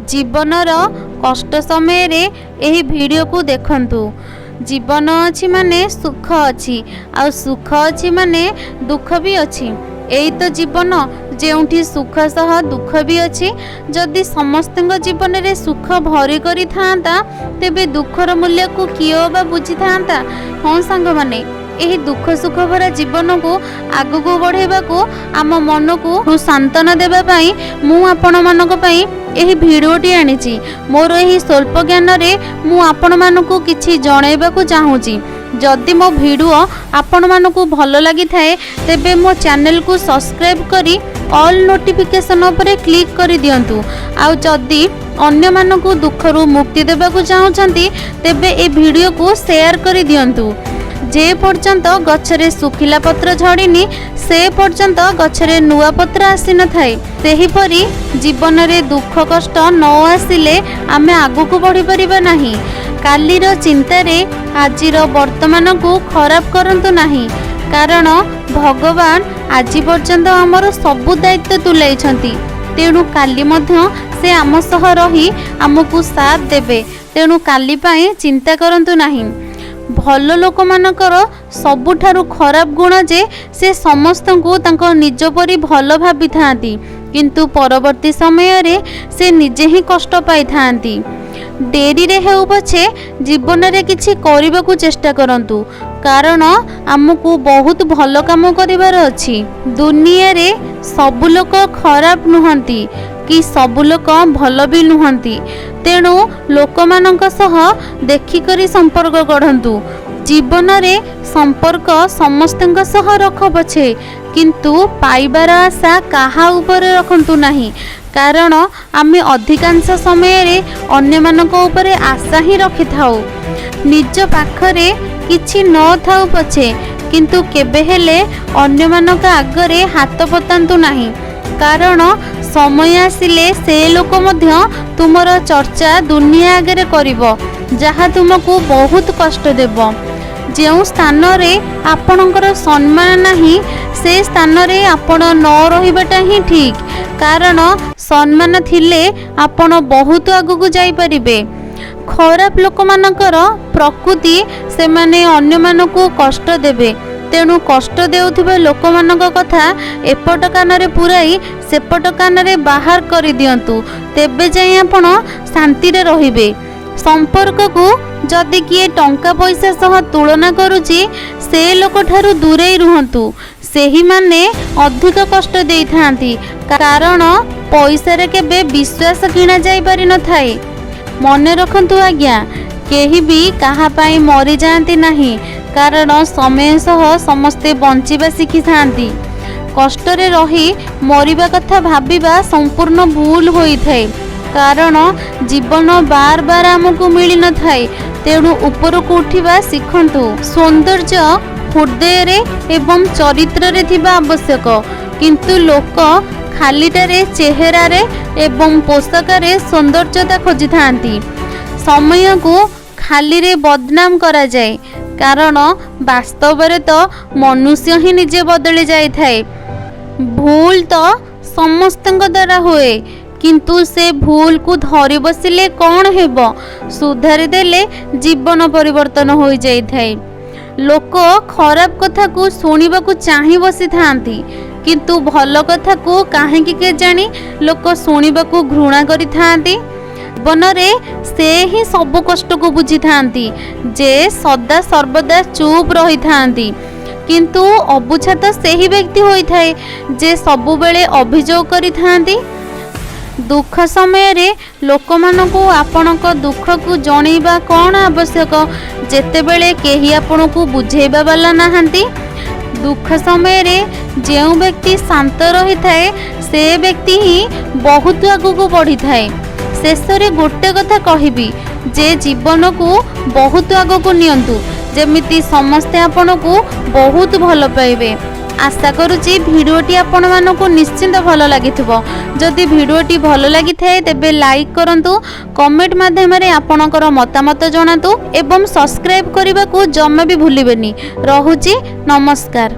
ଜୀବନର କଷ୍ଟ ସମୟରେ ଏହି ଭିଡ଼ିଓକୁ ଦେଖନ୍ତୁ। ଜୀବନ ଅଛି ମାନେ ସୁଖ ଅଛି, ଆଉ ସୁଖ ଅଛି ମାନେ ଦୁଃଖ ବି ଅଛି। ଏଇ ତ ଜୀବନ, ଯେଉଁଠି ସୁଖ ସହ ଦୁଃଖ ବି ଅଛି। ଯଦି ସମସ୍ତଙ୍କ ଜୀବନରେ ସୁଖ ଭରି କରିଥାନ୍ତା, ତେବେ ଦୁଃଖର ମୂଲ୍ୟକୁ କିଏ ଅବା ବୁଝିଥାନ୍ତା? ହଁ ସାଙ୍ଗମାନେ, ଏହି ଦୁଃଖ ସୁଖ ଭରା ଜୀବନକୁ ଆଗକୁ ବଢ଼େଇବାକୁ, ଆମ ମନକୁ ସାନ୍ତ୍ୱନା ଦେବା ପାଇଁ ମୁଁ ଆପଣମାନଙ୍କ ପାଇଁ ଏହି ଭିଡ଼ିଓଟି ଆଣିଛି। ମୋର ଏହି ସ୍ୱଳ୍ପ ଜ୍ଞାନରେ ମୁଁ ଆପଣମାନଙ୍କୁ କିଛି ଜଣାଇବାକୁ ଚାହୁଁଛି। ଯଦି ମୋ ଭିଡ଼ିଓ ଆପଣମାନଙ୍କୁ ଭଲ ଲାଗିଥାଏ, ତେବେ ମୋ ଚ୍ୟାନେଲକୁ ସବସ୍କ୍ରାଇବ୍ କରି ଅଲ୍ ନୋଟିଫିକେସନ୍ ଉପରେ କ୍ଲିକ୍ କରିଦିଅନ୍ତୁ। ଆଉ ଯଦି ଅନ୍ୟମାନଙ୍କୁ ଦୁଃଖରୁ ମୁକ୍ତି ଦେବାକୁ ଚାହୁଁଛନ୍ତି, ତେବେ ଏ ଭିଡ଼ିଓକୁ ସେୟାର କରିଦିଅନ୍ତୁ। ଯେ ପର୍ଯ୍ୟନ୍ତ ଗଛରେ ଶୁଖିଲା ପତ୍ର ଝଡ଼ିନି, ସେ ପର୍ଯ୍ୟନ୍ତ ଗଛରେ ନୂଆ ପତ୍ର ଆସିନଥାଏ। ସେହିପରି ଜୀବନରେ ଦୁଃଖ କଷ୍ଟ ନ ଆସିଲେ ଆମେ ଆଗକୁ ବଢ଼ିପାରିବା ନାହିଁ। କାଲିର ଚିନ୍ତାରେ ଆଜିର ବର୍ତ୍ତମାନକୁ ଖରାପ କରନ୍ତୁ ନାହିଁ, କାରଣ ଭଗବାନ ଆଜି ପର୍ଯ୍ୟନ୍ତ ଆମର ସବୁ ଦାୟିତ୍ୱ ତୁଲାଇଛନ୍ତି। ତେଣୁ କାଲି ମଧ୍ୟ ସେ ଆମ ସହ ରହି ଆମକୁ ସାଥ ଦେବେ। ତେଣୁ କାଲି ପାଇଁ ଚିନ୍ତା କରନ୍ତୁ ନାହିଁ। ଭଲ ଲୋକମାନଙ୍କର ସବୁଠାରୁ ଖରାପ ଗୁଣ ଯେ ସେ ସମସ୍ତଙ୍କୁ ତାଙ୍କ ନିଜ ପରି ଭଲ ଭାବିଥାନ୍ତି, କିନ୍ତୁ ପରବର୍ତ୍ତୀ ସମୟରେ ସେ ନିଜେ ହିଁ କଷ୍ଟ ପାଇଥାନ୍ତି। ଡେରିରେ ହେଉ ପଛେ ଜୀବନରେ କିଛି କରିବାକୁ ଚେଷ୍ଟା କରନ୍ତୁ, କାରଣ ଆମକୁ ବହୁତ ଭଲ କାମ କରିବାର ଅଛି। ଦୁନିଆରେ ସବୁ ଲୋକ ଖରାପ ନୁହନ୍ତି କି ସବୁ ଲୋକ ଭଲ ବି ନୁହନ୍ତି। ତେଣୁ ଲୋକମାନଙ୍କ ସହ ଦେଖିକରି ସମ୍ପର୍କ ଗଢ଼ନ୍ତୁ। ଜୀବନରେ ସମ୍ପର୍କ ସମସ୍ତଙ୍କ ସହ ରଖ ପଛେ, କିନ୍ତୁ ପାଇବାର ଆଶା କାହା ଉପରେ ରଖନ୍ତୁ ନାହିଁ, କାରଣ ଆମେ ଅଧିକାଂଶ ସମୟରେ ଅନ୍ୟମାନଙ୍କ ଉପରେ ଆଶା ହିଁ ରଖିଥାଉ। ନିଜ ପାଖରେ କିଛି ନଥାଉ ପଛେ, କିନ୍ତୁ କେବେ ହେଲେ ଅନ୍ୟମାନଙ୍କ ଆଗରେ ହାତ ପତାନ୍ତୁ ନାହିଁ, କାରଣ ସମୟ ଆସିଲେ ସେ ଲୋକ ମଧ୍ୟ ତୁମର ଚର୍ଚ୍ଚା ଦୁନିଆ ଆଗରେ କରିବ, ଯାହା ତୁମକୁ ବହୁତ କଷ୍ଟ ଦେବ। ଯେଉଁ ସ୍ଥାନରେ ଆପଣଙ୍କର ସମ୍ମାନ ନାହିଁ, ସେ ସ୍ଥାନରେ ଆପଣ ନ ରହିବାଟା ହିଁ ଠିକ୍, କାରଣ ସମ୍ମାନ ଥିଲେ ଆପଣ ବହୁତ ଆଗକୁ ଯାଇପାରିବେ। ଖରାପ ଲୋକମାନଙ୍କର ପ୍ରକୃତି ସେମାନେ ଅନ୍ୟମାନଙ୍କୁ କଷ୍ଟ ଦେବେ। ତେଣୁ କଷ୍ଟ ଦେଉଥିବା ଲୋକମାନଙ୍କ କଥା ଏପଟ କାନରେ ପୂରାଇ ସେପଟ କାନରେ ବାହାର କରିଦିଅନ୍ତୁ, ତେବେ ଯାଇ ଆପଣ ଶାନ୍ତିରେ ରହିବେ। ସମ୍ପର୍କକୁ ଯଦି କିଏ ଟଙ୍କା ପଇସା ସହ ତୁଳନା କରୁଛି, ସେ ଲୋକଠାରୁ ଦୂରେଇ ରୁହନ୍ତୁ। ସେହିମାନେ ଅଧିକ କଷ୍ଟ ଦେଇଥାନ୍ତି, କାରଣ ପଇସାରେ କେବେ ବିଶ୍ୱାସ କିଣା ଯାଇପାରିନଥାଏ। ମନେ ରଖନ୍ତୁ ଆଜ୍ଞା, କେହି ବି କାହା ପାଇଁ ମରିଯାଆନ୍ତି ନାହିଁ, କାରଣ ସମୟ ସହ ସମସ୍ତେ ବଞ୍ଚିବା ଶିଖିଥାନ୍ତି। କଷ୍ଟରେ ରହି ମରିବା କଥା ଭାବିବା ସମ୍ପୂର୍ଣ୍ଣ ଭୁଲ ହୋଇଥାଏ, କାରଣ ଜୀବନ ବାର ବାର ଆମକୁ ମିଳିନଥାଏ। ତେଣୁ ଉପରକୁ ଉଠିବା ଶିଖନ୍ତୁ। ସୌନ୍ଦର୍ଯ୍ୟ ହୃଦୟରେ ଏବଂ ଚରିତ୍ରରେ ଥିବା ଆବଶ୍ୟକ, କିନ୍ତୁ ଲୋକ ଖାଲିଟାରେ ଚେହେରାରେ ଏବଂ ପୋଷାକରେ ସୌନ୍ଦର୍ଯ୍ୟତା ଖୋଜିଥାନ୍ତି। ସମୟକୁ ଖାଲିରେ ବଦନାମ କରାଯାଏ, କାରଣ ବାସ୍ତବରେ ତ ମନୁଷ୍ୟ ହିଁ ନିଜେ ବଦଳି ଯାଇଥାଏ। ଭୁଲ ତ ସମସ୍ତଙ୍କ ଦ୍ୱାରା ହୁଏ, କିନ୍ତୁ ସେ ଭୁଲକୁ ଧରି ବସିଲେ କ'ଣ ହେବ? ସୁଧାରି ଦେଲେ ଜୀବନ ପରିବର୍ତ୍ତନ ହୋଇଯାଇଥାଏ। ଲୋକ ଖରାପ କଥାକୁ ଶୁଣିବାକୁ ଚାହିଁ ବସିଥାନ୍ତି, କିନ୍ତୁ ଭଲ କଥାକୁ କାହିଁକି କେଜାଣି ଲୋକ ଶୁଣିବାକୁ ଘୃଣା କରିଥାନ୍ତି। ଜୀବନରେ ସେ ହିଁ ସବୁ କଷ୍ଟକୁ ବୁଝିଥାନ୍ତି ଯେ ସଦା ସର୍ବଦା ଚୁପ୍ ରହିଥାନ୍ତି, କିନ୍ତୁ ଅବୁଝା ତ ସେହି ବ୍ୟକ୍ତି ହୋଇଥାଏ ଯେ ସବୁବେଳେ ଅଭିଯୋଗ କରିଥାନ୍ତି। ଦୁଃଖ ସମୟରେ ଲୋକମାନଙ୍କୁ ଆପଣଙ୍କ ଦୁଃଖକୁ ଜଣେଇବା କ'ଣ ଆବଶ୍ୟକ, ଯେତେବେଳେ କେହି ଆପଣଙ୍କୁ ବୁଝେଇବା ବାଲା ନାହାନ୍ତି? ଦୁଃଖ ସମୟରେ ଯେଉଁ ବ୍ୟକ୍ତି ଶାନ୍ତ ରହିଥାଏ, ସେ ବ୍ୟକ୍ତି ହିଁ ବହୁତ ଆଗକୁ ବଢ଼ିଥାଏ। ଶେଷରେ ଗୋଟେ କଥା କହିବି ଯେ ଜୀବନକୁ ବହୁତ ଆଗକୁ ନିଅନ୍ତୁ, ଯେମିତି ସମସ୍ତେ ଆପଣଙ୍କୁ ବହୁତ ଭଲ ପାଇବେ। ଆଶା କରୁଛି ଭିଡ଼ିଓଟି ଆପଣମାନଙ୍କୁ ନିଶ୍ଚିନ୍ତ ଭଲ ଲାଗିଥିବ। ଯଦି ଭିଡ଼ିଓଟି ଭଲ ଲାଗିଥାଏ, ତେବେ ଲାଇକ୍ କରନ୍ତୁ, କମେଣ୍ଟ ମାଧ୍ୟମରେ ଆପଣଙ୍କର ମତାମତ ଜଣାନ୍ତୁ ଏବଂ ସବସ୍କ୍ରାଇବ୍ କରିବାକୁ ଜମା ବି ଭୁଲିବେନି। ରହୁଛି, ନମସ୍କାର।